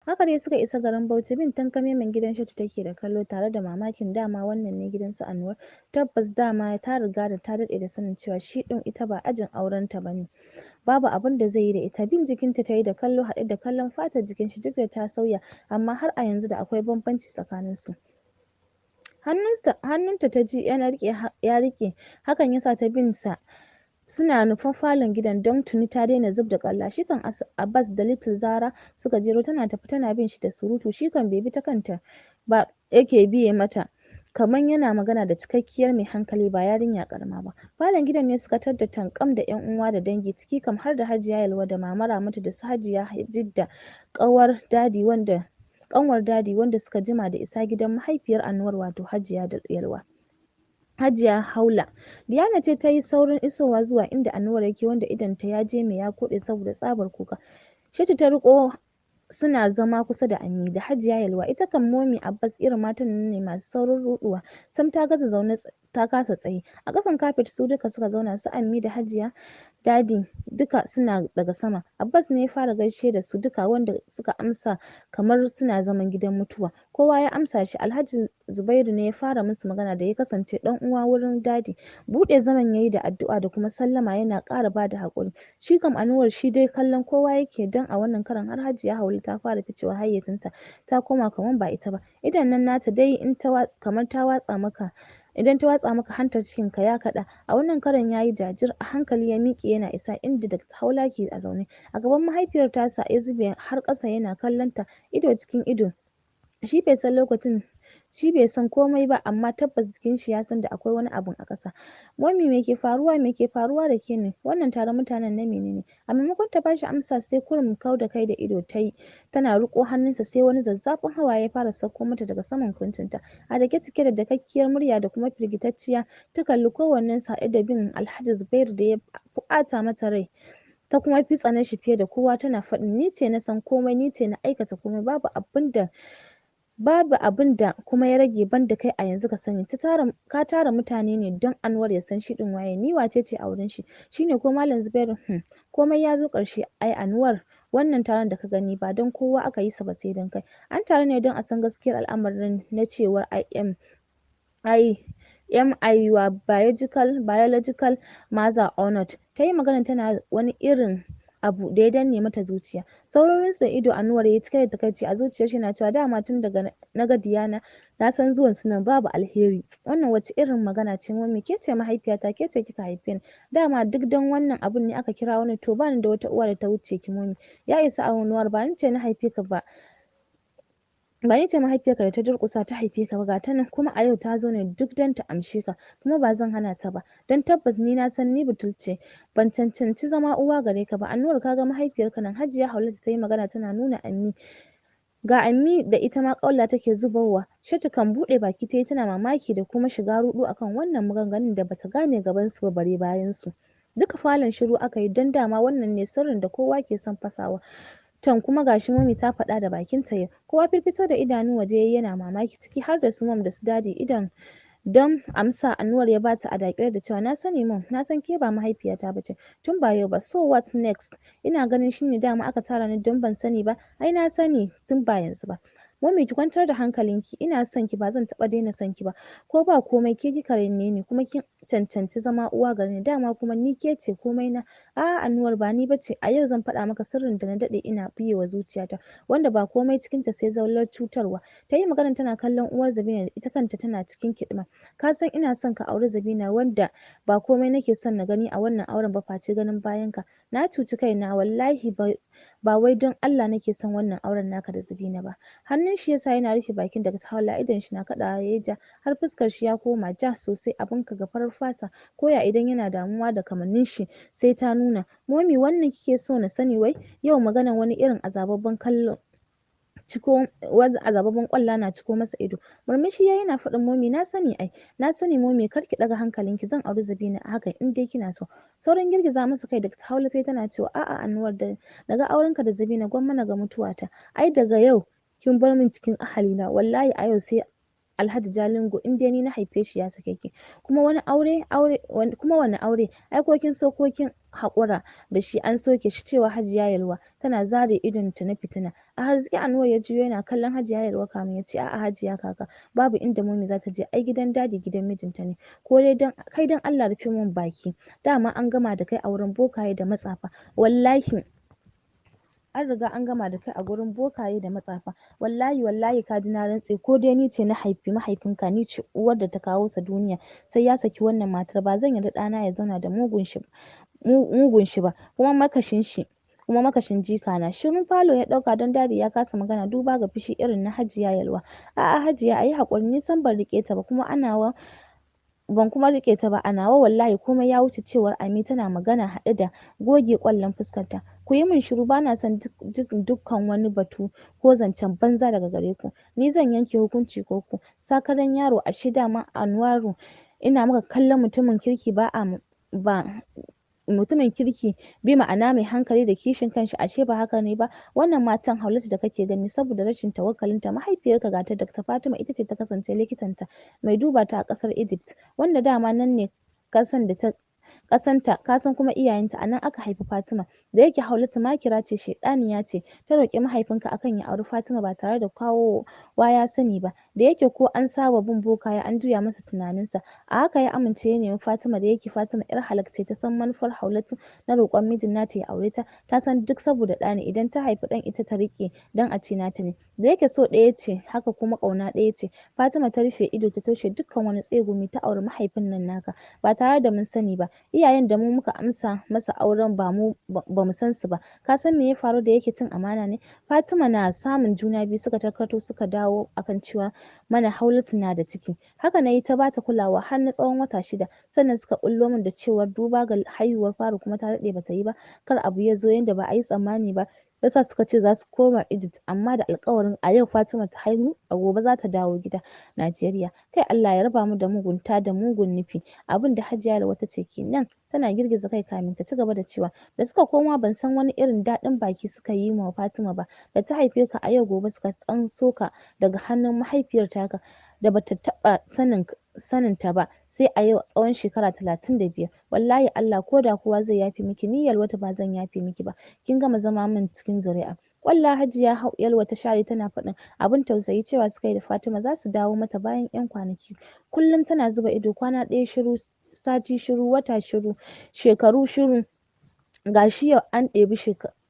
Haka dai suka isa garin Bauchi. Bin tankamemen gidan Shatu take da kallo tare da mamakin dama wannan ne gidan su Anwar. Tabbas dama ta riga da ta daɗe da sanin cewa shi ɗin ita ba ajin aurenta ba ne. Babu abin da zai yi da ita. Bin jikinta ta yi da kallo haɗe da kallon fatar jikin shi, duk da ta sauya, amma har a yanzu da akwai bambanci tsakanin su. Hannunta ta ji yana riƙe ya riƙe, hakan yasa ta bin sa suna nufan falon gidan, don tuni ta daina zub da ƙwalla. Shi kan Abbas da Little Zara suka jero, tana tafi tana bin shi da surutu. Shi kan bai bi ta kanta ba, yake biye mata kaman yana magana da cikakkiyar mai hankali, ba yarinya ƙarama ba. Falon gidan ne suka tadda tankam da ƴan uwa da dangi, ciki kam har da Hajiya Yalwa da Mama Ramatu da su Hajiya Jidda, ƙawar Dadi wanda ƙanwar Dadi, wanda suka jima da isa gidan mahaifiyar Anwar, wato Hajiya da Yalwa. Hajiya Haula. Diana ce ta yi saurin isowa zuwa inda Anwar yake, wanda idonta ya je mai ya koɗe saboda tsabar kuka. Shatu ta riƙo suna zama kusa da Ammi da Hajiya Yalwa. Ita kam Momi Abbas irin matan nan ne masu saurin ruɗuwa. Sam ta gaza zaune, ta kasa tsaye. A ƙasan kafet su duka suka zauna, su Ammi da Hajiya, Dadi duka suna daga sama. Abbas ne ya fara gaishe da su duka, wanda suka amsa kamar suna zaman gidan mutuwa. Kowa ya amsa shi. Alhaji Zubairu ne ya fara musu magana, da ya kasance ɗan uwa wurin Dadi. Buɗe zaman yayi da addu'a da kuma sallama, yana ƙara bada haƙuri. Shi kam Anwar shi dai kallon kowa yake, don a wannan karon har Hajiya Haulu ta fara ficewa hayyacinta, ta koma kamar ba ita ba. Idon nan nata dai in ta kamar ta watsa maka idan ta watsa maka hantar cikin ka ya kaɗa. A wannan karon yayi jajir. A hankali ya miƙe, yana isa inda Dr. Haula ke a zaune. A gaban mahaifiyar tasa ya zube har ƙasa, yana kallon ta ido cikin ido. Shi bai san lokacin shi bai san komai ba, amma tabbas jikin shi ya san da akwai wani abun a ƙasa. "Momi, me ke faruwa? Me ke faruwa da ke ne? Wannan taron mutanen na menene?" A maimakon ta bashi amsa, sai kurum kau da kai da ido ta yi tana riƙo hannunsa, sai wani zazzafan hawaye ya fara sauko mata daga saman kuncinta. A dake, cike da dakakkiyar murya da kuma firgitacciya, ta kalli kowannensu haɗe da bin Alhaji Zubairu da ya ɓata mata rai, ta kuma fi tsanar shi fiye da kowa, tana faɗin, "Ni ce na san komai, ni ce na aikata komai. Babu abin da kuma ya rage banda kai a yanzu ka sani. Ka tara mutane ne don Anwar ya san shi ɗin waye, ni wace ce a wurin shi. Shine ko, Malam Zubairu? Komai ya zo ƙarshe ai. Anwar, wannan taron da ka gani ba don kowa aka yi sa ba sai don kai. An taru ne don a san gaskiyar al'amarin na cewar I am your biological mother or not." Ta yi magana tana wani irin abu da ya danne mata zuciya. Saurin rintsa ido Anwar ya yi cike da takaici a zuciyar shi, yana cewa, "Dama tun daga na ga Diana na san zuwan su nan babu alheri. Wannan wace irin magana ce, Mummy? Ke ce mahaifiyata, ke ce kika haife ni. Dama duk don wannan abun ne aka kirawo ni? To bani da wata uwa da ta wuce ki, Mummy." "Ya isa, Anwar. Ba ni ce na haife ka ba, ba ni ce mahaifiyarka da ta durƙusa ta haife ka ba. Ga ta nan kuma a yau ta zo ne duk don ta amshe ka, kuma ba zan hana ta ba, don tabbas ni na san ni butul ce, ban cancanci zama uwa gare ka ba. Anwar, ka ga mahaifiyarka nan." Hajiya Haulat ta yi magana tana nuna Ammi. Ga Ammi da ita ma ƙwalla take zubarwa. Shatu kan buɗe baki tayi tana mamaki da kuma shiga ruɗu akan wannan maganganun da bata gane gaban su ba bare bayan su. Duka falon shiru aka yi, don dama wannan ne sirrin da kowa ke son fasawa. Tan kuma gashi Mummy ta faɗa da bakinta yau. Kowa firfito da idanu waje yayi yana mamaki, ciki har da su Mom da su Daddy idan don amsa Anwar ya bata a daƙile da cewa, "Na sani, Mom, na san ke ba mahaifiyata bace tun ba yau ba. So what next? Ina ganin shine dama aka tara ni don ban sani ba? Ai na sani tun ba yanzu ba. Mummy, ki kwantar da hankalinki. Ina son ki, ba zan taɓa daina son ki ba. Ko ba komai ke kika raine ni, kuma kin cancanci zama uwa gare ni. Dama kuma ni ke ce komai na." "A'a Anwar, ba ni bace. A yau zan faɗa maka sirrin da na daɗe ina biye wa zuciyata, wanda ba komai cikin ta sai zallar cutarwa." Ta yi maganar tana kallon uwar Zabina da ita kanta tana cikin kiɗima. "Ka san ina son ka auri Zabina, wanda ba komai nake son na gani a wannan auren ba face ganin bayan ka. Na cuci kaina wallahi, ba wai don Allah nake son wannan auren naka da Zabina ba." Hannun shi yasa yana rufe bakin daga Haula, idon shi na kaɗawa yayi ja, har fuskar shi ya koma ja sosai, abin ka ga farar fata koya idan yana damuwa da kamannin shi sai ta nuna. "Momi, wannan kike so na sani wai yau?" Maganan wani irin azababben kallo ciko, wani azababben ƙwalla na ciko masa ido. Murmushi yayi yana faɗin, "Momi, na sani ai, na sani. Momi, kar ki ɗaga hankalinki, zan auri Zabina a hakan in dai kina so." Saurin girgiza masa kai da Haula tayi tana cewa, "A'a Anwar, da naga aurenka da Zabina gwamma naga mutuwata. Ai daga yau kin bar min cikin ahalina wallahi. A yau sai Alhaji Jalingo in dai ni na haife shi ya sake ki. Kuma wani aure aure kuma wani aure? Ai ko kin so ko kin haƙura da shi an soke shi, cewa Hajiya Yalwa tana zare idonta na fitina. A harzuƙe Anwar ya juyo yana kallon Hajiya Yalwa kamin ya ce, a'a Hajiya kaka, babu inda Momi za ta je, ai gidan Dadi gidan mijinta ne. Ko dai don kai, don Allah rufe min baki, dama an gama da kai a wurin bokaye da matsafa. Wallahi an riga an gama da kai a gurin bokaye da matsafa. Wallahi wallahi, ka ji na rantse, ko dai ni ce na haifi mahaifinka, ni ce uwar da ta kawo sa duniya, sai ya saki wannan matar. Ba zan yarda ɗana ya zauna da mugun shi ba, kuma makashin shi, kuma makashin jika na. Shirun falo ya ɗauka don Dadi ya kasa magana duba ga fushi irin na Hajiya Yalwa. A'a Hajiya, ayi haƙuri, ni sam ban riƙe ta ba, kuma ana ban kuma riƙe ta ba a nawa, wallahi komai ya wuce, cewar Ami tana magana haɗe da goge ƙwallon fuskarta. Ku yi min shiru, bana son dukkan wani batu ko zancen banza daga gare ku. Ni zan yanke hukunci ko ku? Sakaran yaro, ashe dama Anwaru ina maka kallon mutumin kirki, ba a ba mutumin kirki, bi ma'ana mai hankali da kishin kanshi, ashe ba haka ne ba. Wannan matan Haulatu da kake gani, saboda rashin tawakkalinta, mahaifiyarka gata Dr. Fatima ita ce ta kasance likitanta mai duba ta a ƙasar Egypt, wanda dama nan ne kasan da ta kasanta, kasan kuma iyayenta a nan aka haifi Fatima. Da yake Haulatu makira ce, shaiɗaniya ce, ta roƙi mahaifinka akan ya auri Fatima ba tare da kowa ya sani ba. Da yake ko an saba bin bokaye an juya masa tunaninsa, a haka ya amince ya nemi Fatima. Da yake Fatima 'yar halak ce, ta san manufar Haulatu na roƙon mijin nata ya aure ta. Ta san duk saboda ɗa ne, idan ta haifi ɗan ita ta riƙe don a ce nata ne. Da yake so ɗaya ce, haka kuma ƙauna ɗaya ce, Fatima ta rufe ido ta toshe dukkan wani tsegumi, ta auri mahaifin nan naka ba tare da mun sani ba. Iyayen da mu muka amsa masa auren ba mu ba mu san su ba. Ka san me ya faru? Da yake cin amana ne, Fatima na samun juna biyu suka tarkato suka dawo akan cewa mana Haulatu na da ciki. Haka na yi ta bata kulawa har na tsawon wata 6, sannan suka ɓullo min da cewar duba ga haihuwar fari kuma ta daɗe bata yi ba, kar abu ya zo yanda ba a yi tsammani ba, yasa suka ce za su koma Egypt, amma da alƙawarin a yau Fatima ta haihu a gobe za ta dawo gida Najeriya. Kai, Allah ya raba mu da mugunta da mugun nufi. Abin da Hajiya Yalwa ta ce kenan tana girgiza kai kamin ta ci gaba da cewa, da suka koma ban san wani irin daɗin baki suka yi wa Fatima ba da ta haife ka, a yau gobe suka tsanso ka daga hannun mahaifiyar taka da bata taɓa sanin ta ba sai a yau tsawon shekara 35. Wallahi Allah, ko da kowa zai yafe miki, ni Yalwata ba zan yafe miki ba. Kin gama zama min cikin zuri'a. Ƙwalla Hajiya Yalwa ta share tana faɗin, abin tausayi, cewa suka yi da Fatima za su dawo mata bayan 'yan kwanaki. Kullum tana zuba ido, kwana ɗaya shiru, sati shiru, wata shiru, shekaru shiru. Gashi yau an ɗebi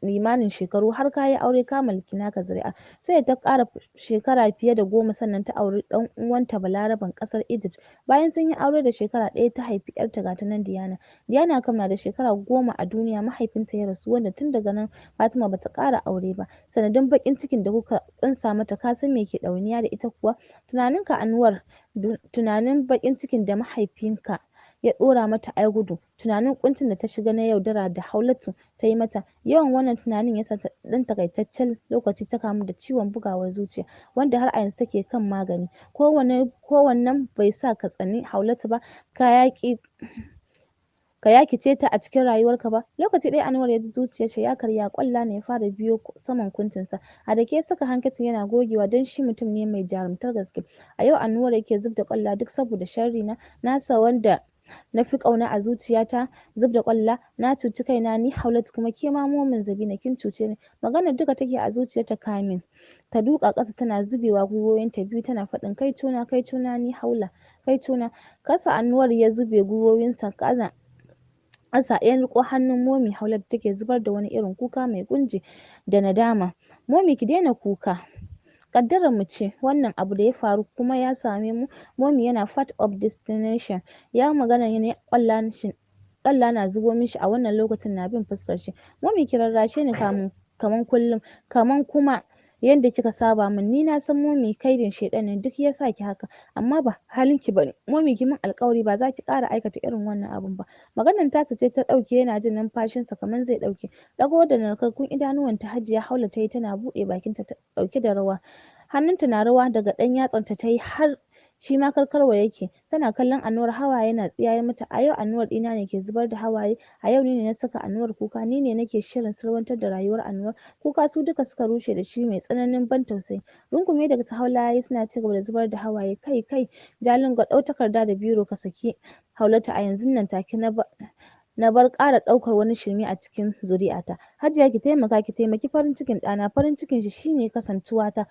limanin shekaru, har ka yi aure ka mallaki naka zuri'a. Sai da ta ƙara shekara fiye da 10 sannan ta auri ɗan uwanta Balaraben ƙasar Egypt. Bayan sun yi aure da shekara ɗaya ta haifi 'yarta, gata nan Diana. Diana kam na da shekara 10 a duniya mahaifinta ya rasu, wanda tun daga nan Fatima bata ƙara aure ba sanadin baƙin cikin da kuka ƙunsa mata. Ka san me ke ɗawainiya da ita kuwa? Tunaninka Anwar, tunanin baƙin cikin da mahaifinka ya ɗora mata ai gudu, tunanin ƙuncin da ta shiga na yaudara da Haulatu ta yi mata. Yawan wannan tunanin ya sa ta ɗan takaitaccen lokaci ta kamu da ciwon bugawar zuciya, wanda har a yanzu take kan magani. Ko wannan bai sa ka tsani Haulatu ba, ka yaƙi ka yakice ta a cikin rayuwarka ba. Lokaci ɗaya Anwar ya ji zuciyarsa ya karya, ƙwalla ne ya fara biyo saman kuncinsa. A dake ya saka hankicin yana gogewa, don shi mutum ne mai jarumtar gaske. A yau Anwar yake zub da ƙwalla duk saboda sharri na nasa, wanda na fi ƙauna a zuciyata zub da ƙwalla. Na cuci kaina ni Haulatu, kuma ke ma Momin Zabina kin cuce ni. Maganar duka take a zuciyarta kamin ta duƙa ƙasa tana zubewa gwiwowinta biyu tana faɗin, kaitona, kaitona ni Haula, kaitona. Kasa Anwar ya zube gwiwowinsa ƙasa ƙasa ya riƙo hannun Momi Haula da take zubar da wani irin kuka mai ƙunji da nadama. Momi, ki daina kuka, ƙaddarar mu ce wannan abu da ya faru kuma ya same mu. Momi, yana part of destination. Ya magana ne ƙwalla na zubo mishi a wannan lokacin na bin fuskar shi. Momi, ki rarrashe ni kamun kaman kullum, kaman kuma yanda kika saba min. Ni na san Momi, kaidin shaiɗan ne duk ya sa ki haka, amma ba halin ki bane. Momi, ki min alƙawari ba za ki ƙara aikata irin wannan abun ba. Maganar tasa ce ta ɗauke, yana jin numfashinsa kamar zai ɗauke. Ɗago da narkakkun idanuwanta Hajiya Haula ta yi tana buɗe bakinta ta ɗauke da rawa. Hannunta na rawa daga ɗan yatsanta ta yi har Shi ma karkarwa yake. Tana kallon Anwar, hawaye na tsiyayar mata. A yau Anwar ɗina ne ke zubar da hawaye. A yau ni ne na saka Anwar kuka. Ni ne nake shirin salwantar da rayuwar Anwar. Kuka su duka suka rushe da shi mai tsananin ban tausayi. Rungume daga Haula yayi suna ci gaba da zubar da hawaye. Kai kai Jalingo, ɗau takarda da biro ka saki Haulatu a yanzun nan take, na bar ƙara ɗaukar wani shirme a cikin zuri'ata. Hajiya, ki taimaka, ki taimaki farin cikin ɗana. Farin cikin shi shine kasantuwata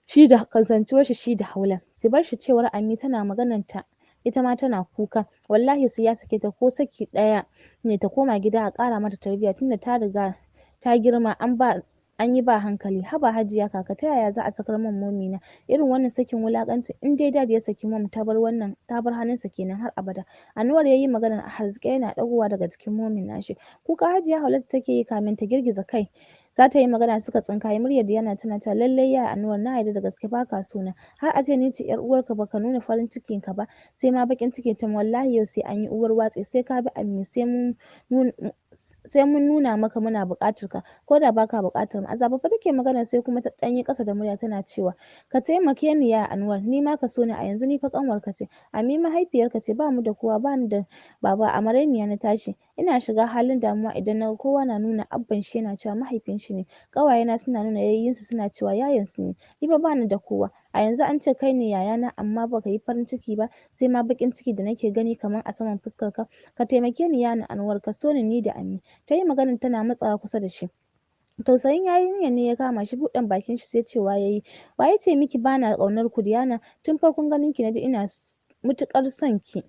shi da kasantuwar shi shi da Haula. Ki bar shi, cewar Ammi tana maganar ta ita ma tana kuka. Wallahi sai ya sake ta, ko saki ɗaya ne, ta koma gida a ƙara mata tarbiyya, tunda ta riga ta girma an ba an yi ba hankali. Haba Hajiya Kaka, ta yaya za a sakar min momi na irin wannan sakin wulaƙanci? In dai Dad ya saki mom, ta bar wannan ta bar hannunsa kenan har abada. Anwar yayi maganar a harzuƙe yana ɗagowa daga jikin momin nashi. Kuka Hajiya Haulatu take yi kamin ta girgiza kai za ta yi magana suka tsinkayi muryar Diana tana cewa, lallai ya Anwar, na yarda da gaske baka so na. Har a ce ni ce yar uwarka baka nuna farin cikin ka ba, sai ma bakin ciki. Tun wallahi yau sai an yi uwar watsi, sai ka bi Ammi, sai mun nuna maka muna buƙatar ka ko da baka buƙatar mu. A zafafe take magana, sai kuma ta ɗan yi ƙasa da murya tana cewa, ka taimake ni ya Anwar, ni ma ka so ni a yanzu. Ni fa ƙanwarka ce, Ammi mahaifiyarka ce. Ba mu da kowa, ba ni da baba, a marainiya na tashi. Ina shiga halin damuwa idan na ga kowa na nuna abban shi yana cewa mahaifin shi ne, ƙawayena suna nuna yayyinsu suna cewa yayansu ne. Ni fa bani da kowa. A yanzu an ce kai ne yayana, amma baka yi farin ciki ba, sai ma baƙin ciki da nake gani kamar a saman fuskar ka. Ka taimake ni ya Anwar, ka so ni, ni da Ammi. Ta yi maganar tana matsawa kusa da shi. Tausayin yarinyar ne ya kama shi, buɗe bakin shi sai cewa yayi, wa ya ce miki bana ƙaunar ku, Diana? Tun farkon ganin ki naji ina matuƙar son ki.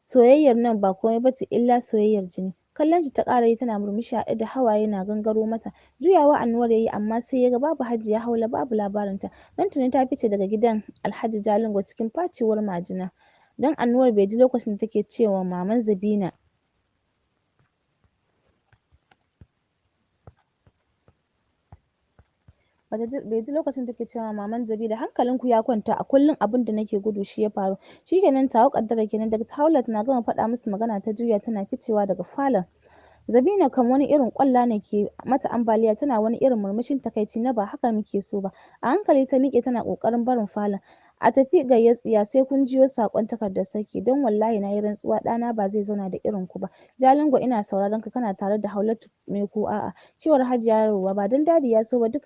Soyayyar nan ba komai bace illa soyayyar jini. Kallon shi ta ƙara yi tana murmushi haɗe da hawaye na gangaro mata. Juyawa Anwar yayi, amma sai ya ga babu Hajiya Haula, babu labarinta, don tuni ta fice daga gidan Alhaji Jalingo cikin facewar majina, don Anwar bai ji lokacin da take cewa maman Zabina bai ji lokacin take cewa maman Zabina, hankalinku ya kwanta, a kullum abin da nake gudu shi ya faru. Shikenan, tawa ƙaddara kenan. Daga Haulat na gama faɗa musu magana ta juya tana ficewa daga falon. Zabina kam wani irin ƙwalla ne ke mata ambaliya, tana wani irin murmushin takaici na ba haka muke so ba. A hankali ta miƙe tana ƙoƙarin barin falon. A tafi gayyar tsiya, sai kun jiyo saƙon takardar saki, don wallahi na yi rantsuwa ɗana ba zai zauna da irin ku ba. Jalingo, ina sauraron ka, kana tare da Haulatu ne ko a'a? Cewar Hajiya Yalwa. Ba don Dadi ya so ba, duk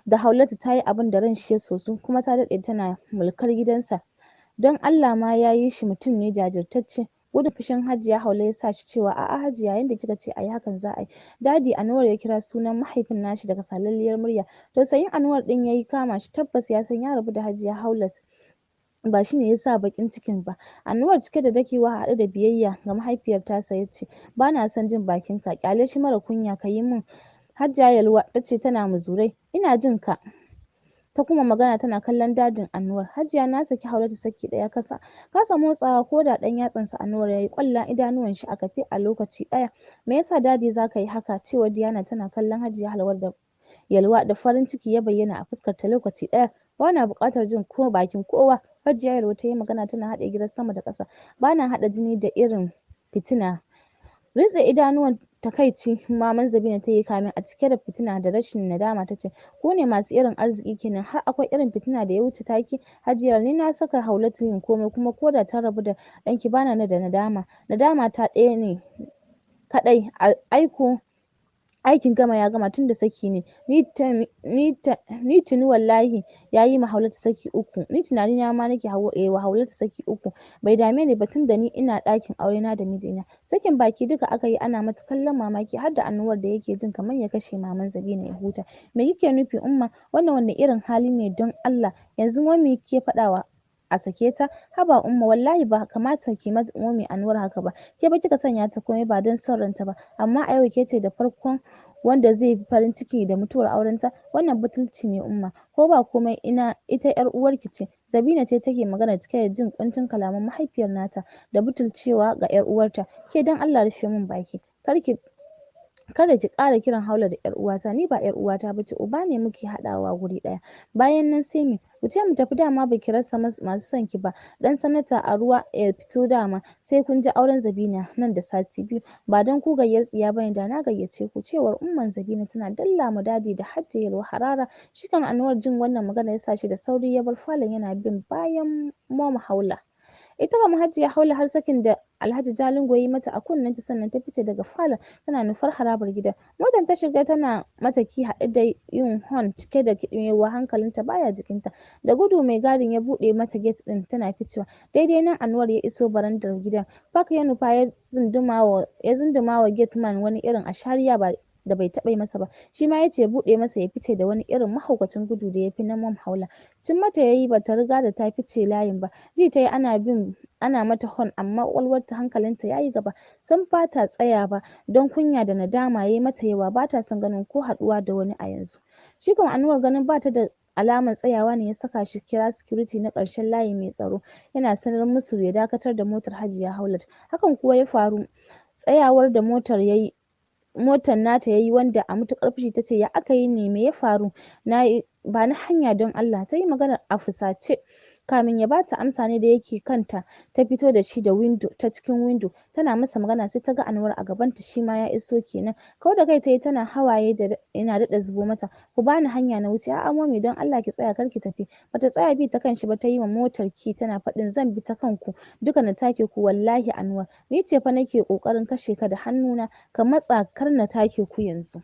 da Haulatu ta yi abin da ranshi ya soso, kuma ta daɗe tana mulkar gidansa. Don Allah ma ya yi shi mutum ne jajirtacce. Gudun fushin Hajiya Haula ya sa shi cewa, a'a Hajiya, yanda kika ce a yi hakan za a yi. Dadi, Anwar ya kira sunan mahaifin nashi da kasalalliyar murya. Tausayin Anwar ɗin ya yi kama shi, tabbas ya san ya rabu da Hajiya Haulat ba shi ne ya sa baƙin cikin ba. Anwar cike da dakewa haɗe da biyayya ga mahaifiyar tasa ya ce, ba na son jin bakinka, ƙyale shi mara kunya, ka yi min. Hajiya Yalwa ta ce tana muzurai. Ina jin ka. Ta kuma magana tana kallon dadin Anwar. Hajiya, na saki Haulatu saki ɗaya. Kasa motsawa ko da ɗan yatsansa Anwar yayi, ƙwalla idanuwan shi a kafe a lokaci ɗaya. Me yasa Dadi zaka yi haka? Cewar Diana tana kallon Hajiya da Yalwa da farin ciki ya bayyana a fuskar ta lokaci ɗaya. Bana buƙatar jin ko bakin kowa. Hajiya Yalwa ta yi magana tana haɗe gidan sama da ƙasa. Bana haɗa jini da irin fitina. Rintse idanuwan takaici maman Zabina ta yi kamin a cike da fitina da rashin nadama ta ce, ku ne masu irin arziki kenan, har akwai irin fitina da ya wuce taki Hajiya? Ni na saka Haulatu yin komai, kuma ko da ta rabu da ɗanki bana da nadama. Nadama ta ɗaya ne kaɗai, aiko aikin gama ya gama, tunda saki ne. Ni tuni wallahi ya yi ma Haulatu saki uku, ni tunani na ma nake wa Haulatu saki uku bai dame ni ba, tunda ni ina ɗakin aure na da mijina. Sakin baki duka aka yi ana mata kallon mamaki, har da Anwar da yake jin kamar ya kashe maman Zabina ya huta. Me kike nufi Umma? Wannan wanne irin hali ne don Allah? Yanzu momi kike faɗawa a sake ta? Haba Umma, wallahi ba kamata ki ma momi Anwar haka ba. Ke ba kika sanya ta komai ba don son ranta ba, amma a yau ke ce da farkon wanda zai fi farin ciki da mutuwar aurenta. Wannan butulci ne Umma, ko ba komai ina ita yar uwarki ce. Zabina ce take magana cike da jin kuncin kalaman mahaifiyar nata da butulcewa ga yar uwarta. Ke, don Allah rufe min baki, karki Kada ki ƙara kiran Haula da ƴar uwata, ni ba ƴar uwata bace, uba ne muke haɗawa guri ɗaya. Bayan nan sai me? Wuce mu tafi, dama baki rasa masu son ki ba. Dan sanata a ruwa ya fito, dama sai kun ji auren Zabina nan da sati 2. Ba don ku gayyar tsiya bane da na gayyace ku, cewar umman Zabina tana dalla ma Dadi da Hajji Yalwa harara. Shi kan Anwar jin wannan magana ya sa shi da sauri ya bar falon yana bin bayan Mom Haula. Ita kam Hajiya Haula har sakin da Alhaji Jalingo ya yi mata a kunnenta sannan ta fice daga falon tana nufar harabar gidan. Motar ta shiga tana mata ki haɗe da yin hon cike da kiɗimewa, hankalinta baya jikinta. Da gudu mai gadin ya buɗe mata gate ɗin tana ficewa. Daidai nan Anwar ya iso barandar gidan. Park ya nufa ya zunduma wa gate man wani irin ashariya ba da bai taɓa yi masa ba. Shi ma ya ce ya buɗe masa ya fice da wani irin mahaukacin gudu da ya fi na Mom Haula. Cin mata ya yi bata riga da ta fice layin ba. Ji ta yi ana bin ana mata hon, amma ƙwaƙwalwarta hankalinta ya yi gaba. Sam ba ta tsaya ba don kunya da nadama ya yi mata yawa, ba ta son ganin ko haɗuwa da wani a yanzu. Shi kam Anwar ganin ba ta da alamar tsayawa ne ya saka shi kira security na ƙarshen layi mai tsaro, yana sanar musu ya dakatar da motar Hajiya Haulat. Hakan kuwa ya faru. Tsayawar da motar yayi motar nata yayi, wanda a matuƙar fushi tace, "Ya aka yi ne? Me ya faru? Na ba ni hanya don Allah," tayi maganar a fusace. Kamin ya bata amsa ne da yake kanta ta fito da shi da window ta cikin window tana masa magana, sai ta ga Anwar a gabanta, shi ma ya iso kenan. Kau da kai tayi tana hawaye da yana daɗa zubo mata. "Ku bani hanya na wuce." "A'a Mommy, don Allah ki tsaya, kar ki tafi." Bata tsaya bi ta kanshi ba, ta yi ma motar key tana faɗin, "Zan bi ta kanku duka na take ku wallahi. Anwar, ni ce fa nake ƙoƙarin kashe ka da hannuna. Ka matsa kar na take ku yanzu."